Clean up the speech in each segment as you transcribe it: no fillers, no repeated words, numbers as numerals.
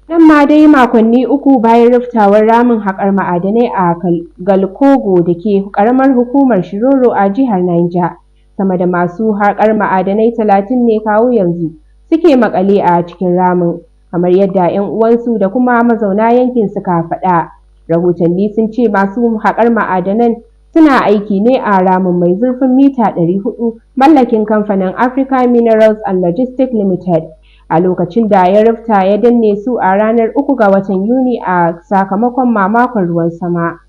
Nan ma dai makonni 3 bayan ruftawar ramin haƙar ma'adanai a Galkogo da ke ƙaramar hukumar Shiroro a jihar Niger, sama da masu haƙar ma'adanai 30 ne kawo yanzu suke maƙale a cikin ramin, kamar yadda 'yan uwansu da kuma mazauna yankin suka faɗa. Rahotanni sun ce masu haƙar ma'adanan suna aiki ne a ramin mai zurfin mita 400 mallakin kamfanin Africa Minerals and Logistics Limited a lokacin da ya rufta ya danne su a ranar 3 ga watan Yuni a sakamakon mamakon ruwan sama.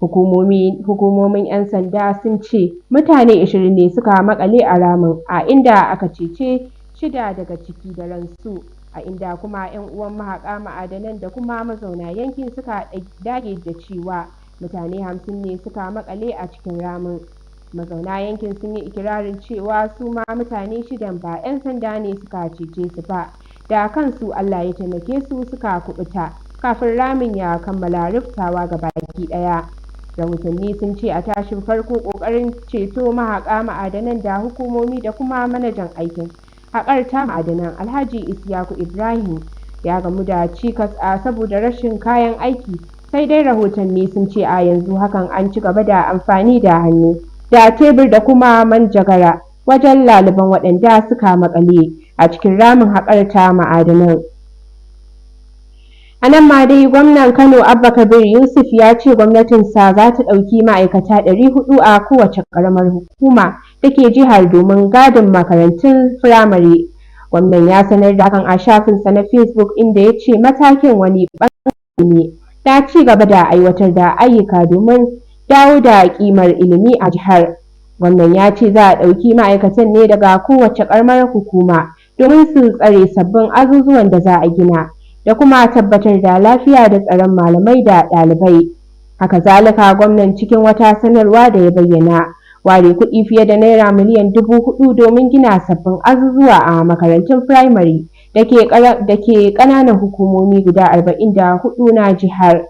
Hukumomin 'yan sanda sun ce mutane 20 ne suka makale a ramin, a inda aka cece shida daga ciki da ransu, a inda kuma 'yan uwan mahaƙa ma'adanan da kuma mazauna yankin suka dage da cewa mutane 50 ne suka makale a cikin ramin. Mazauna yankin sun yi ikirarin cewa su ma mutane shidan ba 'yan sanda ne suka cece su ba, da kansu Allah ya taimake su suka kubuta kafin ramin ya kammala ruftawa ga baki daya. Rahotanni sun ce a tashin farko kokarin ceto mahaƙa ma'adanan da hukumomi da kuma manajan aikin haƙar ta ma'adanan, Alhaji Isyaku Ibrahim, ya gamu da cikas a saboda rashin kayan aiki. Sai dai rahotanni sun ce a yanzu hakan an ci gaba da amfani da hannu da tebur da kuma manjagara wajen laluban waɗanda suka makale a cikin ramin haƙar ta ma'adanan. A nan ma dai gwamnan Kano Abba Kabir Yusuf ya ce gwamnatinsa za ta ɗauki ma'aikata 400 a kowace ƙaramar hukuma da ke jihar domin gadin makarantun firamare. Gwamnan ya sanar da hakan a shafinsa na Facebook, inda ya ce matakin wani ɓangare ne na ci gaba da aiwatar da ayyuka domin dawo da ƙimar ilimi a jihar. Gwamnan ya ce za a ɗauki ma'aikatan ne daga kowace ƙaramar hukuma domin su tsare sabbin azuzuwan da za a gina da kuma tabbatar da lafiya da tsaron malamai da ɗalibai. Haka zalika, gwamnan cikin wata sanarwa da ya bayyana ware kuɗi fiye da naira miliyan 4,000 domin gina sabbin azuzuwa a makarantun firamare da ke ƙananan hukumomi guda 44 na jihar.